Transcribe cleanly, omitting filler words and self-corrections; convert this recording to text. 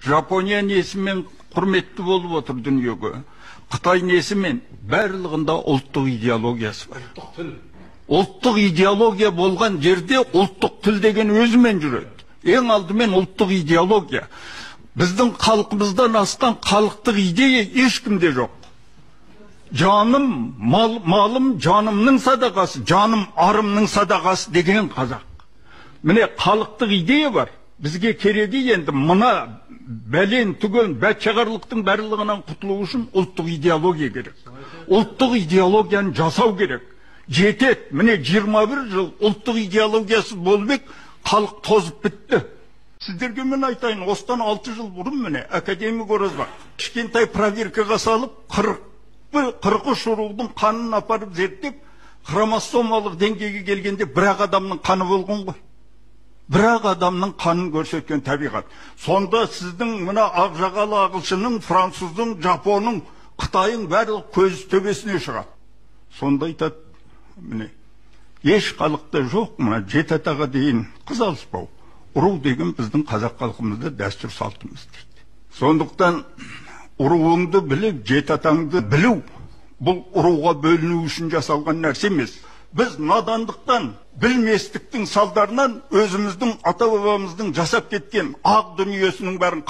Жапония несімен құрметті болып отыр дүниеге? Қытай несімен? Барлығында ұлттық идеологиясы бар. Ұлттық тіл. Ұлттық идеология болған жерде ұлттық тіл деген өзімен жүреді. Ең алдымен ұлттық идеология. Біздің халқымыздан асқан халықтық идея ешкімде жоқ. Жаным, малым, жанымның садақасы, жаным арымның садақасы деген қазақ. Міне халықтық идея бар. Бізге керегі енді мына бәлен түген бәтшағарлықтың барлығынан құтылу үшін ұлттық идеология керек. Ұлттық идеологияны жасау керек. Жетеді. Міне 21 жыл ұлттық идеологиясыз болып ек, халық тозып бітті. Сіздерге мен айтайын, осыдан 6 жыл бұрын міне академик Оразбақ кішкентай проверкаға салып 43 рудың қанын апарып зерттеп, хромосомалық деңгейге келгенде бір-ақ адамның қаны болған ғой. Бір-ақ адамның қанын көрсеткен табиғат. Сонда сіздің мына ақ жағалы ағылшынның, француздың, жапонның, қытайың барлық көз төбесіне шығады. Сонда айтады, міне, еш халықта жоқ мына жеті атаға дейін қыз алыспау. Ұру деген біздің қазақ халқымызда дәстүр салтымыз дейді. Сондықтан ұруыңды біліп, жеті атаңды білу, бұл ұруға бөліну үшін жасалған нәрсе емес. Біз надандықтан, білместіктің салдарынан өзіміздің ата-бабамыздың жасап кеткен ақ дүниесінің бәрін